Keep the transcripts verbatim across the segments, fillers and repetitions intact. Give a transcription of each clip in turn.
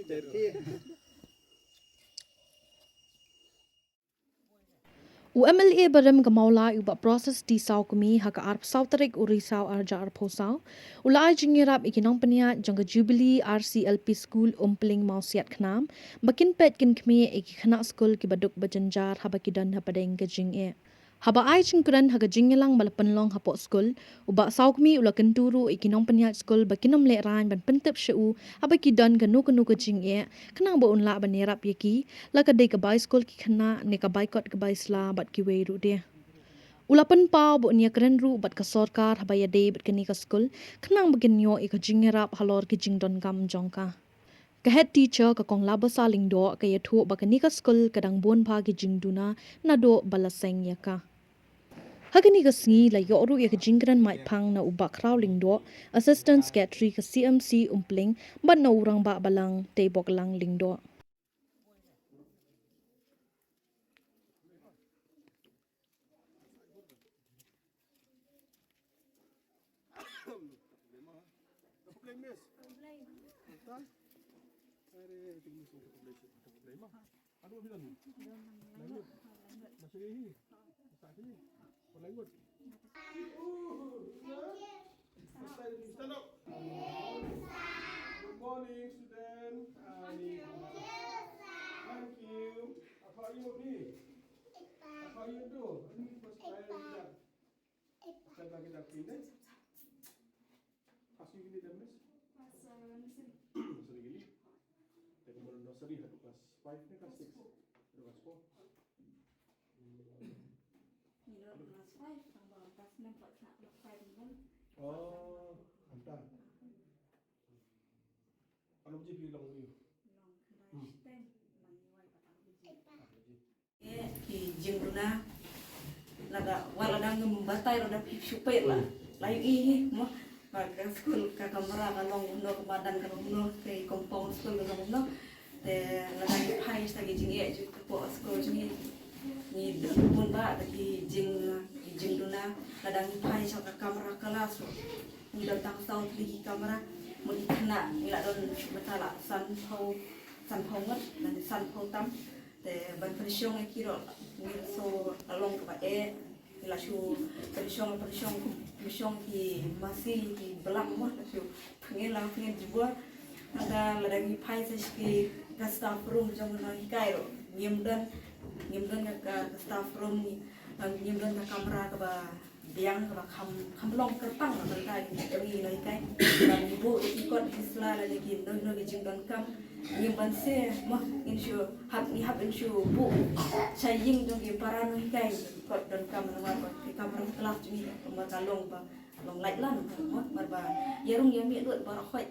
U M L A barim ka Mawlai u Bah Proses D Sawkmie ha ka arphew saw tarik u Risaw arhajar arphew saw u la ai jingïarap ïa ki nongpynïaid jong ka Jubilee R C L P School Umpling Mawsiat Khnam ba kin peit kin khmih ïa ki khynnah skul kiba duk ba jynjar haba ki don hapdeng ka jingeh. Haba ai jingkren ha ka jingïalang ba la pynlong hapoh skul, u Bah Sawkmie u la kyntu ruh ïa ki nongpynïaid skul ba kin ym lehraiñ ban pyntip sha u haba ki don kano kano ka jingeh, khnang ba un lah ban ïarap ïa ki, la ka dei ka bai skul ki khynnah ne ka bai kot ka bai sla bad kiwei ruh de. U la pynpaw ba un ïakren ruh bad ka sorkar haba ïadei bad kane ka skul, khnang ba kin ïoh ïa ka jingïarap halor ki jingdonkam jong ka. Ka head teacher ka Kong Labasa Lyngdoh ka ïathuh ba kane ka skul ka dang bun bha ki jingduna naduh ba la seng ïa ka. Ha kane ka sngi la ïoh ruh ïa ka jingkren maiphang na u Bah Khraw Lyngdoh, Assistant Secretary ka C M C Umpling, bad na u Rangbah Balang Teiboklang Lyngdoh. Stand up. Good morning, student. Thank you. Apa you ni? Apa you tu? Ini first time. Kata kita pindah. Pas you gini dah, Miss? Pas, uh, nursery. Nursery gini. Dari mulai nursery satu kelas five ni kelas six. Satu kelas four. Ni dah kelas five, tambah kelas enam, kelas enam, kelas five ni kan. Oh, entah. Kalau je bilang ni. Bilang kena Hmm. Stem, bilang ni wai patang biji. Ah, biji. Eh, ki jingduna. Lada, wat lada ngam batai lada phi shu peit la. La ïohi hi, mo. Ba ka skul ka kamra ka long kumno, ka madan ka long kumno, ka compound skul ka long kumno. Te lada ngi phai sha ki jingeh jong ka pok skul jong ngi. Ngi don bun ba da ki jing, ki jingduna. Lada ngi phai sha ka kamra class. Ngi don tang saw tylli ki kamra. Mo ki khynnah ngi la don bata la sanphew, sanphew ngut, lane sanphew tam. Te ban pynshong ïa ki ruh ngi la shu la long kaba eh, ngi la shu pynshong, pynshong, pynshong ki masi, ki blang mo, la shu pyngen la pyngen jubor. Nangta lada ngi phai sha ki ka staff room jong nonghikai ruh ngim don, ngim don ka, ka staff room, ngi, ngim don ka kamra kaba biang kaba kham, kham long kyrpang na bynta ki nonghikai. Ba ngi buh ïa ki kot ki sla lane ki no no ki jingdonkam. Ngim banse mo, ngin shu hap, ngi hap in shu buh sha ïing jong ki para nonghikai kot donkam namar ba ki kamra class jong ngi namar ka long ba long lait lang mo, namar ba ïa rung ïa mih lut baroh khoit.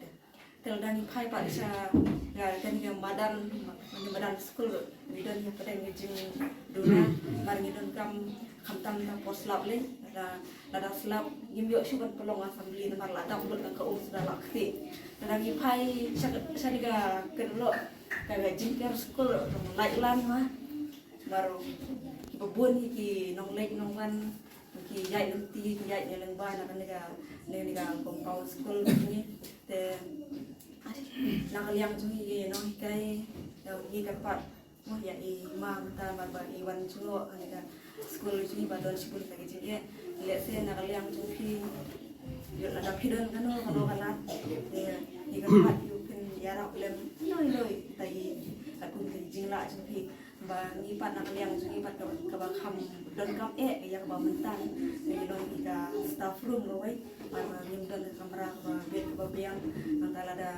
Te lada ngi phai pat sha ka, kane ka madan, kane ka madan skul, ngi don ïa pdeng ka jingduna, namar ngi donkam khamtam ka por slap lei, lada, lada slap ngim ïoh shuh ban pynlong assembly namar la dap lut ka um suda la kti. Lada ngi phai sha, sha kane ka kyrlok ka, ka jingker skul, lait lang ma. Namar kiba bun hi ki nongleit nongwan, ki ïaid lynti, ki ïaid ïa lyngba na kane ka, na kane ka compound skul jong ngi. Te na ka liang jong ngi ki nonghikai, ïa ngi kyrpad mo ïa i ma mynta, namar ba i wan jngoh ha kane ka skul jong ngi ba don shibun kita ki jingeh. Lehse na ka liang jong phi, ïoh lada phi don kano kano ka lad, te ngi kyrpad ïoh phin ïarap lem ino ino ita i, katkum ki jinglah jong phi. Ba ngi pat na ka liang jong ngi pat kaba, kaba kham donkam eh ïa kaba mynta ngi don ïa ka staff room kawei. Ba, ba ngim don ka kamra kaba biang, kaba biang. Nangta lada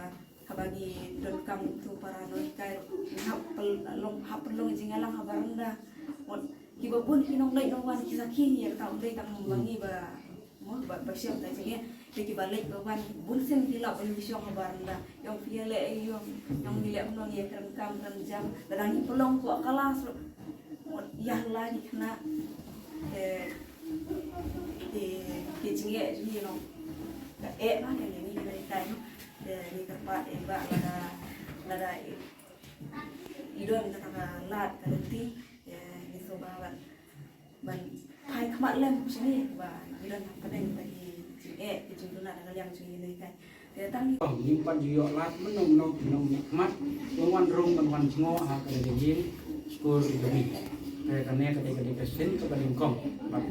haba ngi donkam tu para nonghikai ngi hap pynlong, hap pynlong jingïalang ha baranda. Mut kiba bun ki nongleit nongwan ki sakhi ïa kata, ym dei tang ba ngi ba Mo, ba, ba shem ta jingeh, te kiba leit ba wan, bun sien ki lap ban shong ha baranda. Ïong phi ïaleh, ïong, ïong ngi leh kumno ngi ïakren kam kren jam. Lada ngi pynlong kwah kalas ruh. Mo, ïa la ngi khynnah. Te, te, te jingeh jong ngi long. Ka eh ba, ka ngi ngi ngi tai no. Te ngi kyrpad eh ba lada, lada i, i don kata ka lad ka lynti. Te ngi sngewbha ban ban phai khmat lem sini ba ngi don hapdeng ba ki jingeh ki jingduna na ka liang jong ngi nonghikai. Te Ngim pat ju ïoh lad mynno mynno ki nongmihkhmat ban wan rung ban wan jngoh ha kane ka ïing skur jong ngi. Te kane ka dei ka dei ka sien kaba nyngkong bad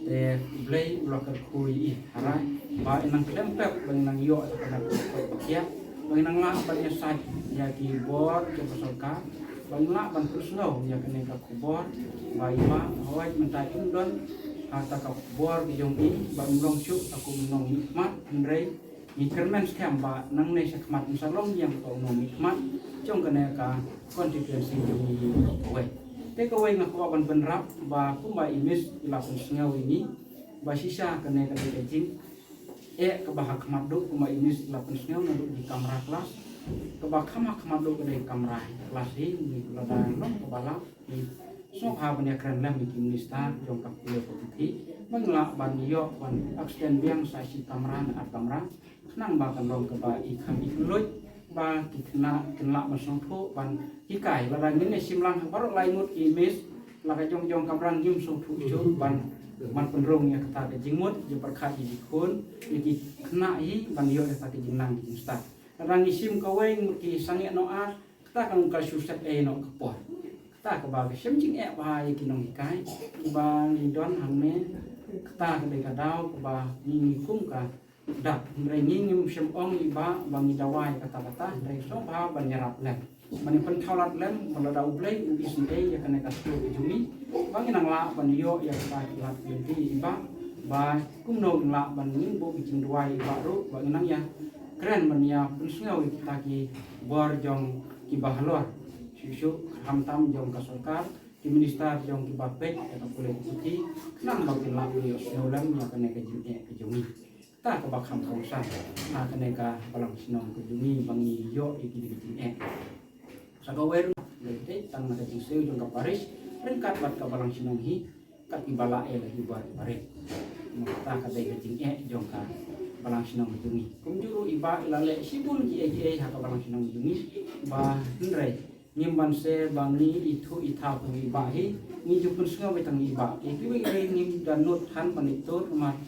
te U Blei u la kyrkhu ïa i. Hynrei ba i nang khlem pep ba i nang ïoh ïa kane ka koit ka khiah ba i nang lah ban ïasaid ïa ki bor jong ka sorkar ba i lah ban pynsngew ïa kane ka khubor ba i Bah hooid mynta im don ha kata ka bor ka jong i ba im long shuh kum u nongmihkhmat, hynrei ngi kyrmen skhem ba nangne shakhmat un sa long ïa uto u nongmihkhmat jong kane ka constituency jong ngi kawei. Te kawei nga kwah ban bynrap ba kumba i Miss i la pynsngew ïa ngi ba shisha kane ka dei ka jingeh kaba ha khmat duh, kumba i Miss i la pynsngew naduh ki kamra klas. Kaba kham ha khmat duh ka dei kamra klas hi, ngi la dang long kaba lah ngi sngewbha ban ïakren lem ïa ki minister jong ka pule ka puthi ba ngin lah ban ïoh ban extend biang sa shi kamra ne ar kamra khnang ba kan long kaba i kham i kylluid ba ki khynnah kin lah ban sngewthuh ban hikai. Lada ngin ïa shim lang ha baroh lai ngut ki Miss, la ka jong jong kamra ngim sngewthuh shuh ban ban pynrung ïa kata ka jingmut jingpyrkhat ïa ki khun ïa ki khynnah hi ban ïoh ïa kata ka jingnang ka jingstad. Lada ngi shim kawei ngut ki sangeh noh ar, kata kan ka shu set ei noh ka por. Kata kaba ka shem jingeh bha ïa ki nonghikai kiba ngi don hangne. Kata ka dei ka daw kaba ngi ngi kum ka dak, hynrei ngi ngim shym ong i Bah ba ngi dawa ïa kata kata, hynrei sngewbha ban ïarap lem ban ïa pynthaw lad lem ba lada U Blei u isynei ïa kane ka skur ka jong ngi ba ngin nang lah ban ïoh ïa kata ki lad ki lynti i Bah, ba kumno ngin lah ban ngin buh ki jingduwai i Bah ruh ba ngin nang ïa kren ban ïa pynsngew ïa kita ki bor jong kiba halor. Shuh shuh khamtam jong ka sorkar, ki minister jong kiba peit ïa ka pule ka puthi, khnang ba kin lah ban ïohsngew lem ïa kane ka jingeh ka jong ngi. Kata kaba kham kongsan ha kane ka balang shnong ka jong ngi ba ngi ïoh ïa kine ki jingeh. Sa kawei ruh, lei te tang na ka jingsiew jong ka parish ryngkat bad ka balang shnong hi, kat kiba la eh la ki bor kiba rit. Kata ka dei ka jingeh jong ka balang shnong ka jong ngi. Kumjuh ruh i Bah i la leh shibun kiei kiei ha ka balang shnong ka jong ngi, ba hynrei ngim banse ba ngi ithuh ithaw tang i Bah hi, ngi ju pynsngew tang i Bah. Ïa kiwei kiwei ngim da nud than ban ithuh, namar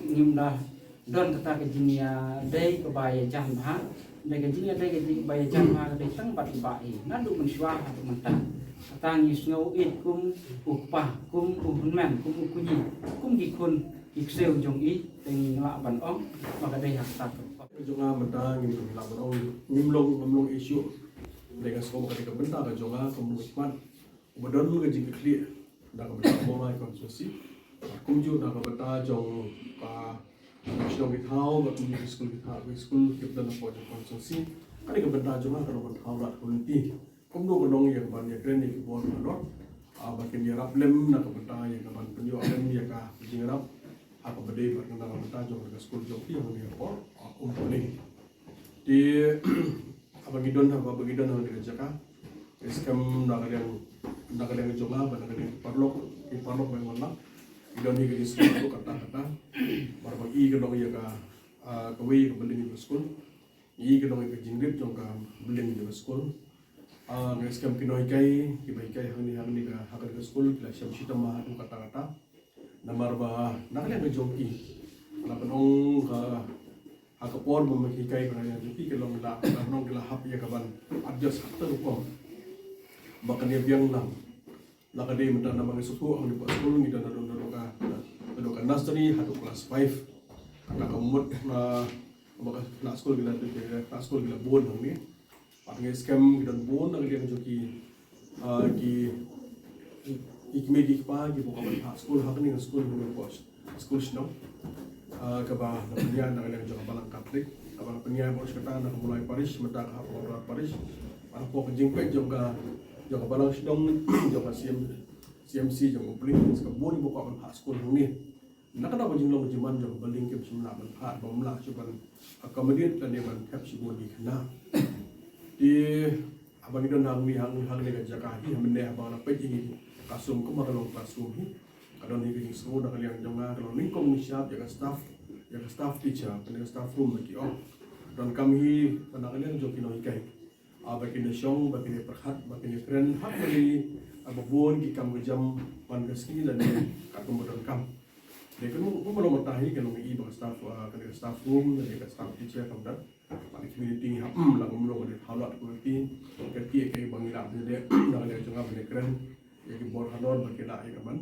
ngim da don kata ka jingïadei kaba ïajan bha. Dei ka jingïadei ka jingba ïajan bha ka dei tang bad i Bah hi naduh mynshuwa haduh mynta. Kata ngi sngew ïeit kum u kpa, kum u hynmen, kum u kñi, kum ki khun ki ksiew jong i, te ngi lah ban ong ba ka dei ha kata ka jong nga mynta ngim lah ban ong, ngim long, ngim long issue. Dei ka sngewbha ka dei ka bynta ka jong nga kum u kpa uba don ka jingkitkhlieh na ka bynta Mawlai constituency, kumjuh na ka bynta jong ka shnong ki thaw, ba kumjuh ki skul ki thaw, ki skul ki don hapoh jong constituency. Ka dei ka bynta jong nga ka long ban thaw lad community. Kumno ka long ïa ka ban ïakren ïa ki bor ki halor, ah, ba kin ïarap lem na ka bynta ïa ka ban pynïoh lem ïa ka jingïarap ha kaba dei bad na ka bynta jong ka skul jong ki hangne hapoh, ah, Umpling. Te haba ngi don, haba ngi don ha kane ka jaka, ngi skhem na ka liang, na ka liang jong nga bad na ka liang ki paralok, ki paralok ba ngi wan lang, ngi don hi ka jingskhem haduh katta katta. Namar ba i ka long ïa ka, ah, kawei ka building jong ka skul. I ka long ïa ka jingrit jong ka building jong ka skul. Ah, ngi skhem ki nonghikai kiba hikai hangne, hangne ka, ha kane ka skul ki la shem shitom haduh katta katta. Namar ba na ka liang ka jong ki, la ban ong ka, ha ka por ba ma ki hikai ba na ka liang jong ki, ki long la, la ban ong ki la hap ïa ka ban adjust ha kata ka rukom ba kan ïa biang lang. La ka dei mynta namar ngi sngewthuh hangne hapoh skul ngi don naduh, naduh ka, naduh ka nursery haduh class five. Kata ka mut na ba ka khynnah skul ki la, khynnah skul ki la bun hangne. Bad ngi skhem ki don bun na ka liang jong ki, ah, ki, ki kmie ki kpa kiba kwah ban phah skul ha kane ka skul, kane ka skul shnong, ah, kaba la pynïaid na ka liang jong ka balang Katholik, kaba la pynïaid baroh shi katta na ka Mawlai Parish, mynta ka hap Mawlai Parish. Bad hapoh ka jingpeit jong ka, jong ka balang shnong, jong ka C M, C M C jong u Pling, ka bun kiba kwah ban phah skul hangne. Na ka daw ba jinglong jingman jong ka building kim shym lah ban phah, ba ym lah shuh ban accommodate lane ban thep shibun ki khynnah. Te haba ngi don hangne, hang, hangne ka jaka hi, ha mynne haba nga la peit ïa ngi ka classroom kumba ka long classroom hi, ka don hi ka jingsngew na ka liang jong nga, ka long nyngkong nyngshap ïa ka staff, ïa ka staff teacher, kane ka staff room ba ki ong. Donkam hi na ka liang jong ki nonghikai. Ah, ba kin ïa shong, ba kin ïa pyrkhat, ba kin ïa kren ha kaba bun ki kam ka jam man ka sngi lane katkum ba donkam. Te kumno kumno mynta hi ka long i ba ka staff, ah, ka dei ka staff room, ka dei ka staff teacher, ka mynta ba ka community ha, mm, la kumno ka dei ha la ka community, ka ki ka ba ngi la dei na ka dei jong nga ba dei kren ïa ki bor halor ba ki la ïa ka ban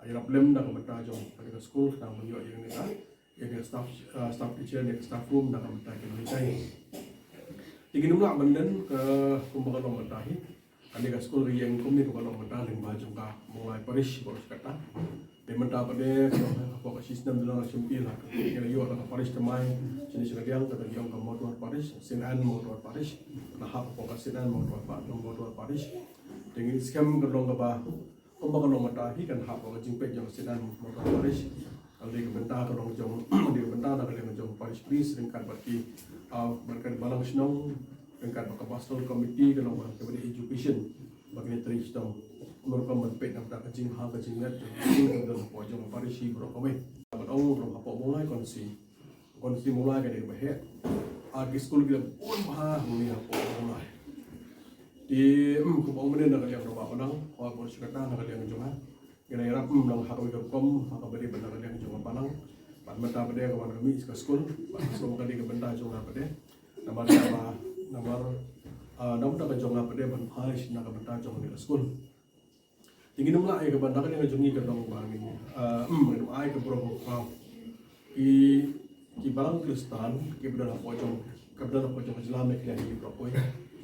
ïarap lem na ka mynta jong ka dei ka school, ka ban ïoh ïa ka dei ka ïa ka staff, ah, staff teacher, ïa ka staff room na ka mynta ka dei ka. Te ki nym lah ban len ka kumba ka long mynta hi. Kane ka skul ka ïeng kumne kaba long mynta lyngba jong ka Mawlai Parish baroh shi katta. Te mynta pat de ka long hapoh ka shisnem da la shim ïa la ka ïoh la ka parish thymmai shane shi ka liang kata ka ïong ka Mawtawar Parish, Saint Anne Mawtawar Parish. La hap hapoh ka Saint Anne Mawtawar Pa-, Mawtawar Parish. Te ngi skhem ka long kaba kumba ka long mynta hi kan hap ka jingpeit jong ka Saint Anne Mawtawar Parish. Ka dei ka bynta ka long jong, ka dei ka bynta na ka liang jong parish priest ryngkat bad ki, ah, bad ka balang shnong ryngkat bad ka pastoral committee ka long bad ka bynta education. Bad kine trei shitom. Kumno rukom ban peit na bynta ka jinghap ka jingngeit jong ka jingngeit ka don hapoh jong ka parish hi baroh kawei. Bad ong ruh hapoh Mawlai Constituency. Constituency Mawlai ka dei kaba heh. Ah, ki skul ki la bun bha hangne hapoh Mawlai. Te, mm, kumba ong mynne na ka liang jong ka balang, hapoh shi katta na ka liang jong nga. Ngi la ïarap, mm, long ha kawei ka rukom, ha kaba dei bad na ka liang jong ka balang. Bad mynta pat de ka wan ka mih ka skul, bad ka skul ka dei ka bynta jong nga pat de. Namar, namar, namar, ah, namar ka jong nga pat de ban phai na ka bynta jong ka skul. Te ngi nym lah ïa kaba na ka liang jong ngi ka long ba ngi, ah, mm, ngi nym ai ka burom ka kyrpad. Ki, ki balang Khristan kiba don hapoh jong, kiba don hapoh jong ka jylla Meghalaya hi baroh kawei.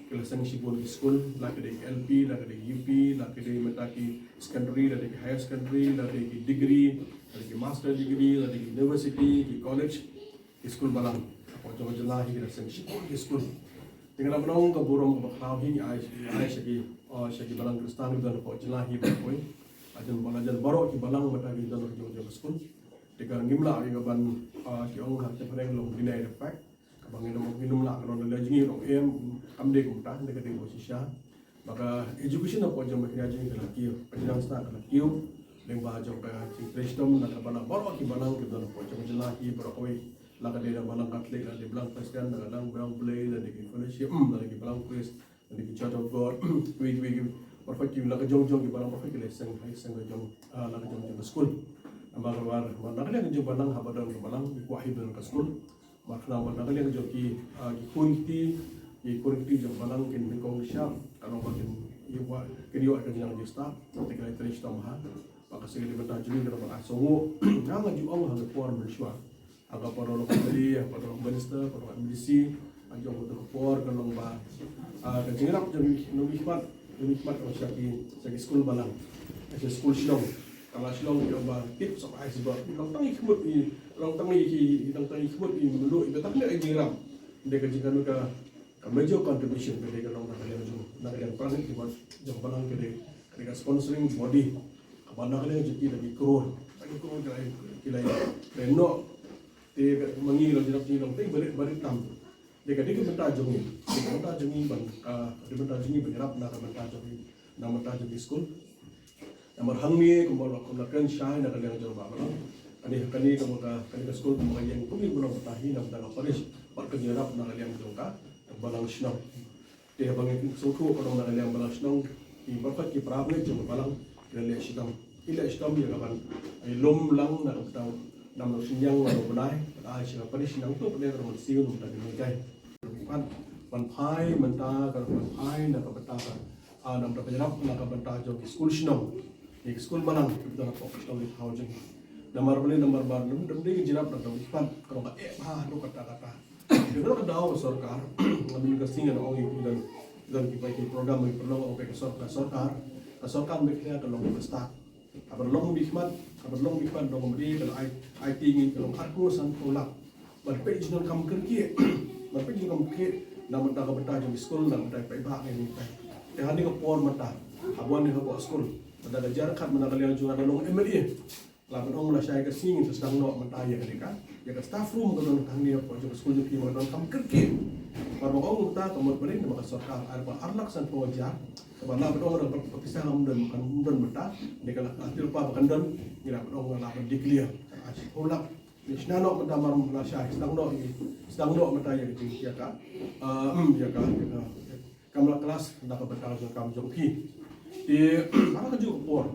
Ki la seng shibun ki skul, la ka dei ki L P, la ka dei ki U P, la ka dei mynta ki secondary, la dei ki higher secondary, la dei ki degree, la dei ki master degree, la dei ki university, ki college. Ki skul balang hapoh jong ka jylla hi ki la seng shibun ki skul. Te nga la ban ong ka burom kaba khlaw hi ngi ai, ngi ai sha ki, oh, sha ki balang Khristan kiba don hapoh jylla hi baroh kawei. Hajan ba, hajan baroh ki balang mynta ki don hapoh jong ka skul. Te ka ngim lah ïa ka ban, ah, ki ong ha ka phareng long deny the fact. Kaba ngin ym, ngin ym lah ka long dei jong ngi long em, kam dei kumta, dei ka dei ba shisha. Ba ka education hapoh jong ka jylla jong ngi ka la kiew, ka jylla jong ngi ka la kiew. Lyngba jong ka jingtrei shitom na ka balang baroh ki balang kiba don hapoh jong ka jylla hi baroh kawei. La ka dei na balang Catholic, la dei balang Christian, la ka dei balang Blei, la dei ki fellowship, mm, la dei ki balang Christ, la dei ki Church of God, kiwei kiwei ki, baroh ki la ka jong jong ki balang baroh ki la seng, la seng ka jong, ah, la ka jong jong ka skul. Namar ka wan, wan na ka liang jong balang haba don ka balang, ki kwah hi ba don ka skul. Bad khnang ba na ka liang jong ki, ah, ki khun kti, ki khun kti jong balang kin nyngkong shap, ka long ba kin ïoh, kin ïoh ka jingnang jingstad, te ka la trei shitom ha. Ba ka sngi dei mynta jong ngi ka long ba ai sngewnguh. Nga nga ju ong ha ka por mynshuwa. Ha ka por long M L A, ha ka por long minister, ha ka por long M D C, ha jong ka por ka long ba, ah, ka jingïarap jong ngi, ngi khmat, ngi khmat ka long sha ki, sha ki skul balang, sha ki skul shnong. Ka la shnong ki ong ba tip sop ai sibak. Long tang i khmut i, long tang i ki, long tang i khmut i mluh i, ba tang i jingïarap. Dei ka jingkano ka, ka major contribution ka dei ka long na ka liang jong, na ka liang pyrshah ki mat jong balang ka dei, ka dei ka sponsoring body. Kaba na ka liang jong ki da ki klur, da ki klur ki la, ki la, ki la noh. Te ka ma ngi long jingïarap jong ngi long tang barit, barit tam. Dei ka dei ka bynta jong ngi, dei ka bynta jong ngi ban, ah, dei ka bynta jong ngi ban ïarap na ka bynta jong ngi, na ka bynta jong ngi skul. Namar hangne kumba la, kumba la kren shai na ka liang jong ba balang. Kane, kane kumba ka, kane ka skul kumba ka ïeng kumne kumba la bynta hi na ka bynta ka parish. Bad ka jingïarap na ka liang jong ka, ka balang shnong. Te haba ngi sngewthuh ka long na ka liang balang shnong, ki baroh ki para bangeit jong ka balang ki la leh shitom. Ki leh shitom ïa ka ban ai lum lang na ka bynta nam noh synñiang na ka bnai, ai sha ka parish nangta pat de ka long siew nangta ki nonghikai. Ban phai mynta ka ban phai na ka bynta ka, ah, nangta ka jingïarap na ka bynta jong ki skul shnong. Ki skul balang ki bynta na pok shnong ki thaw jong. Namar balei namar ba nam dei ka jingïarap na ka bynta ka long ka eh bha na kata kata. Ki don ka daw ka sorkar, nga mut ka sngi nga ong ïa ki don, don ki pai ki program ki pynlong ong pai ka sorkar, sorkar, ka sorkar Meghalaya ka long ka stad. Haba long bishmat, haba long bishmat long bri ka long ai, ai ti ngi ka long arphew san phew lak. Ban peit jingdonkam kyrkieh, ban peit jingdonkam kyrkieh, na bynta ka bynta jong ki skul, na bynta ka paidbah ngi ngi peit. Te ha kane ka por mynta, haba wan ïa ka skul, mynta ka jingïarap mynta ka liang jong nga ka long M L A. La ban ong la shai ka sngi ngin sa sdang noh mynta ïa kane ka, ïa ka staff room ka don hangne hapoh jong ka skul jong phi ba ka donkam kyrkieh. Bad ba ong mynta ka mut ba ring ba ka sorkar ai ba ar lak san phew hajar. Kaba la ban ong da ka pisa ngam don, ngam don mynta. Ïa ka la ka tir pa ba kan don. Ngi la ban ong la ban declare ka ai san phew lak. Ngi shna noh mynta mar la shai sdang noh ïa, sdang noh mynta ïa ka jing ïa ka, ah, ïa ka, ïa ka. Kam la klas na ka bynta jong kam jong phi. Te ha ka juh ka por,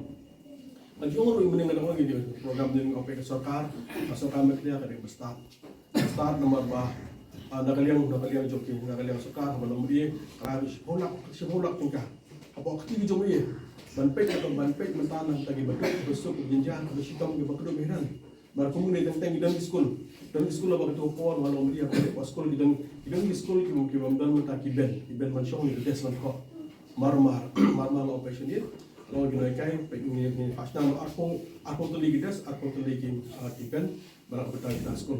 Jong ruh mynne nga dang ong ïa program jong ka sorkar, ka sorkar Meghalaya ka dei ba stad. Ba stad namar ba, ah, na ka liang, na ka liang jong ki, na ka liang sorkar ba long ïa ka shiphew lak, shiphew lak tyngka. Hapoh kti ki jong ïa ban peit, ban peit mynta na ka, ki ba duk, ki ba suk, ki ba jynjar, ki ba shitom, ki ba kdup, ki ba hynrei. Mar kum ngi teng teng ki don ki skul. Don ki skul ba katu por ba long ïa ka skul, ki don, ki don ki skul ki, ki bym don mynta ki ben, ki ben ban shong, ki desk ban khoh. Mar mar, mar mar la operation ïa. Long ki nonghikai, peit ngi, ngi fas nang arphew, arphew tylli ki desk, arphew tylli ki, ah, ki ben, ba la ka bynta ki skul.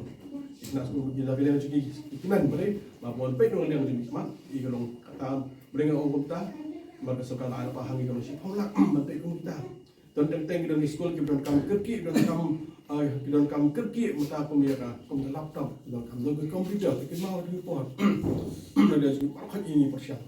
Ki skul ki la ki liang ki, ki men bale, ba bun peit nong liang ki mat, i ka long kata, bale nga ong kumta, ba ka sorkar la ai la pahang i ka long shiphew lak, ban peit kum kita. Don teng teng ki don skul ki donkam kyrkieh, donkam, ah, ki donkam kyrkieh mynta kum ïa ka, kum ka laptop, ki donkam don ka computer, ki kynmaw ki por. Don da ki por khat ini pyrshang.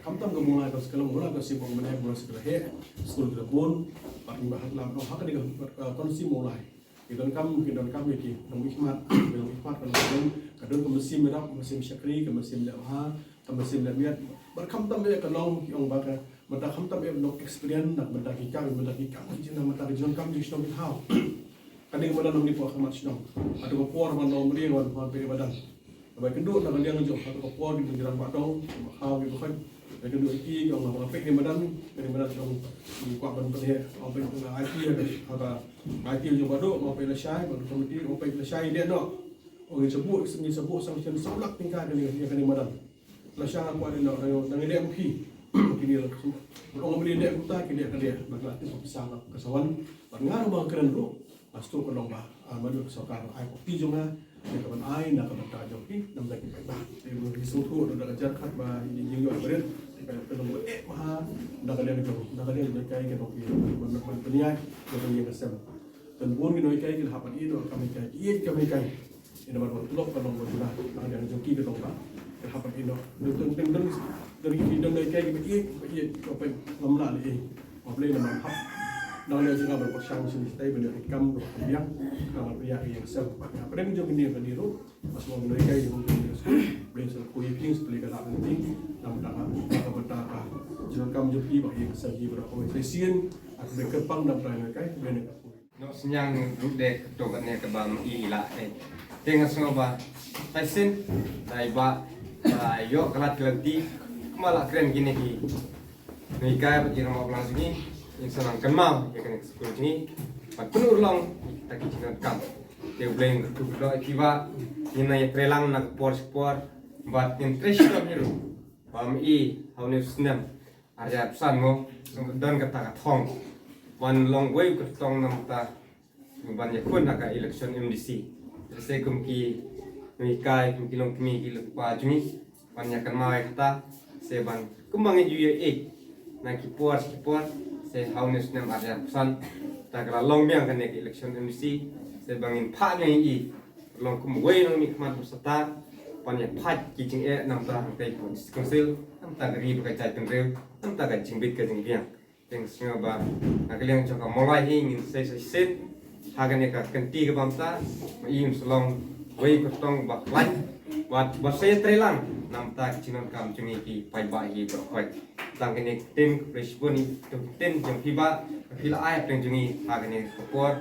Khamtam ka Mawlai ka skul, Mawlai ka sibong mane, Mawlai skul he, skul ki la bun, bad ngi ba hat lam, ha kane ka, ah, konstituensi Mawlai. Ki donkam, ki donkam ïa ki nongmihkhmat, ki nongmihkhmat ka long ka don, ka don ka mynsiem ïarap, ka mynsiem shakri, ka mynsiem leh bha, ka mynsiem leh miat. Bad khamtam ïa ka long ki ong ba ka, mynta khamtam ïa ka long experience, na ka bynta ki kam, bynta ki kam ki jingdon, bynta ki jingdonkam jingshnong ki thaw. Kane ka madan nongdie hapoh khmat shnong. Hato ka por ban long mri wan wan peit madan. Ba kynduh na ka liang jong, hato ka por ki jingrangbah dong, ba khaw ki ba khoit. Ba kynduh ïa ki jong, ba peit madan, peit madan jong, ki kwah ban pynheh, ba peit na I T, hato I T jong ba duk, ba peit lashai, ba duk komiti, ba peit lashai ïa noh. Ong ngi shu buh, ngi shu buh sanction saw lak tyngka kane, ïa kane madan. Lashai nga kwah ïa noh, nang ïa dei kum ki. Kine la, ong mri dei kumta, kine ka dei, ba la tip pisa ka sa wan, ba nga ruh ba kren ruh. Ba shu ka long ba, ah, mano ka sorkar ai ka kti jong nga, ïa ka ban ai na ka bynta jong ki, na ka bynta ki paidbah. Te ngi sngewthuh da ka jar khat ba ïa jingïoh barit, ka long ba eh bha, na ka liang jong, na ka liang jong ka, ka long ki ban, ban pynïaid, ka long ïa ka sem. Te bun ki nonghikai ki la hap ban ïeh noh ka kam hikai, ïeh ka kam hikai. Ïa namar ba ka tulop ka long ba jula, na ka liang jong ki ka long ba, ki la hap ban ïeh noh. Don, don, don, don ki nonghikai ki ba ïeh, ba ïeh, ba pynlong lam la leh. Ba Blei namar hap. Nang leh jingïa ba pyrshang shisha ban ïa kam ba biang. Namar ba ïa ïa sem. Ba ïa pyrshang jong kine kine ruh. Ba sngewbha ban ïa jong kine skul. Blei sa ku ïa phi, Blei ka la ban phi. Namar ka, namar ka jingkam jong phi ba ïa sa hi ba ko sa sien. Ak ba kyrpang namar ka ïa kai, Blei ka. Noh, sniang ruh de kato kane kaba i la eh. Te nga sngewbha tai sin dei ba, ah, ïoh ka lad ka lynti. Kumba la kren kine ki nonghikai bad ki rangbah balang jong ngi, ngin sa nang kynmaw ïa kane ka skul jong ngi. Bad pynurlong ïa kita ki jingdonkam. Te U Blei un kyrkhu kyrdoh ïa ki ba ngin nang ïatreilang na ka por sha ka por. Bad ngin trei shitom hi ruh ba ym i ha une u snem ar hajar arphew san mo, don kata ka thong ban long uwei u kyrtong na bynta ban ïakhun ha ka election M D C. Te kum ki nonghikai, kum ki longkmie, ki longkpa jong ngi, ban ïa kynmaw ïa kata, se ban kumba ngi ju ïa ïeit na ki por ki por, se ha une u snem ar hajar arphew san, te ka la long biang kane ka election M D C, se ban ngin phah biang ïa i, long kum uwei u nongmihkhmat ba sah, ban ïa phah ki jingeh na bynta hangtei ka District Council, na bynta ka ri bad ka jaitbynriew, na bynta ka jingbit ka jingbiang. Te nga sngew ba na ka liang jong ka Mawlai hi ngin sa shisien ha kane ka kynti kaba mynta, ba i un sa long uwei u kyrtong ba khlaiñ, ba, ba sa ïatreilang na bynta ki jingdonkam jong ngi ki paidbah hi baroh khoit. Tang kine ki ktien, khublei shibun ïa ki ktien jong phi ba phi la ai hapdeng jong ngi ha kane ka por.